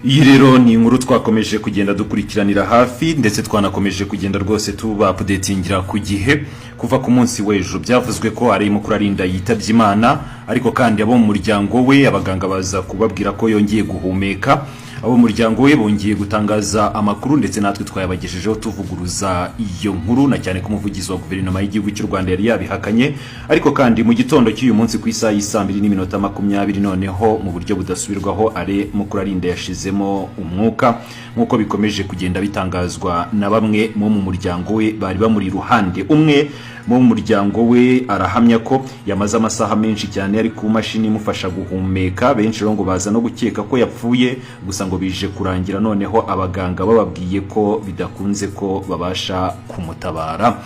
Iyi rero ni inkuru twakomeje kugenda dukurikiranira hafi, ndetse twanakomeje kugenda rwose tuba updatingira ku gihe. Kuva ku munsi w'ejo byavuzwe ko ari Mukurarinda yitabye Imana, ariko kandi abo mu muryango we, abaganga baza kubabwira ko yongeye guhumeka. Abo mu muryango we bongeye gutangaza amakuru, ndetse natwe twayabagejejeho tuvuguruza iyo nkuru, na cyane ko umuvugizi wa guverinoma y'igihugu cy'u Rwanda yari yabihakanye. Ariko kandi mu gitondo cy'uyu munsi ku isaha y'isaa 2:20, noneho mu buryo budasubirwaho Alain Mukurarinda yashizemo umwuka, nk'uko bikomeje kugenda bitangazwa na bamwe mu muryango we bari bamuri iruhande. Umwe mu muryango we arahamya ko yamaze amasaha menshi cyane ari ku mashini imufasha guhumeka. Benshi rero ngo baza no gukeka ko yapfuye, gusa ngo bije kurangira noneho abaganga bababwiye ko bidakunze ko babasha kumutabara.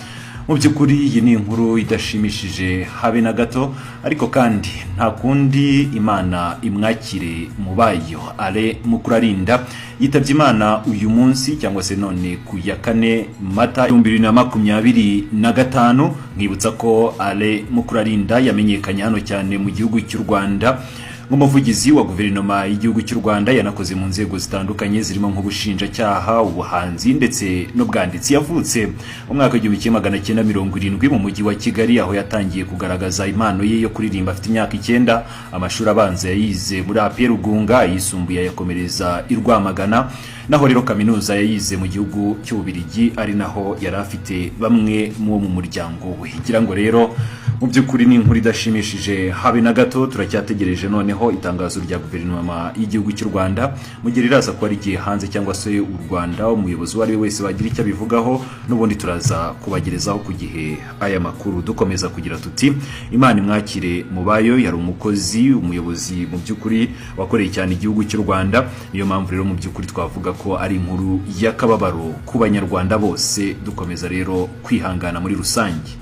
Mu by'ukuri iyi ni inkuru idashimishije habe na gato, ariko kandi nta kundi, Imana imwakire mu bayo. Alain Mukurarinda yitabye Imana uyu munsi, cyangwa se none ku ya 4 Mata 2025. Nkibutsa ko Alain Mukurarinda yamenyekanye hano cyane mu gihugu cy'u Rwanda nk'umuvugizi wa guverinoma y'igihugu cy'u Rwanda. Yanakoze mu nzego zitandukanye zirimo nk'ubushinjacyaha, ubuhanzi ndetse n'ubwanditsi. Yavutse mu mwaka w'1970 mu mujyi wa Kigali, aho yatangiye kugaragaza impano ye yo kuririmba afite imyaka 9. Amashuri abanza yayize muri APR Rugunga, ayisumbuye ayakomereza i Rwamagana, naho rero kaminuza yayize mu gihugu cy'Ububiligi, ari naho yari afite bamwe mu bo mu muryango we. Ngira ngo rero mu by'ukuri ni inkuru idashimishije habe na gato. Turacyategereje noneho itangazo rya guverinoma y'igihugu cy'u Rwanda mu gihe riraza kuba rigiye hanze, cyangwa se u Rwanda, umuyobozi uwo ari we wese wagira icyo abivugaho, n'ubundi turaza kubagerezaho ku gihe aya makuru. Dukomeza kugira tuti: Imana imwakire mu bayo. Yari umukozi, umuyobozi mu by'ukuri wakoreye cyane igihugu cy'u Rwanda. Niyo mpamvu rero mu by'ukuri twavuga ko ari inkuru y'akababaro ku Banyarwanda bose. Dukomeza rero kwihangana muri rusange.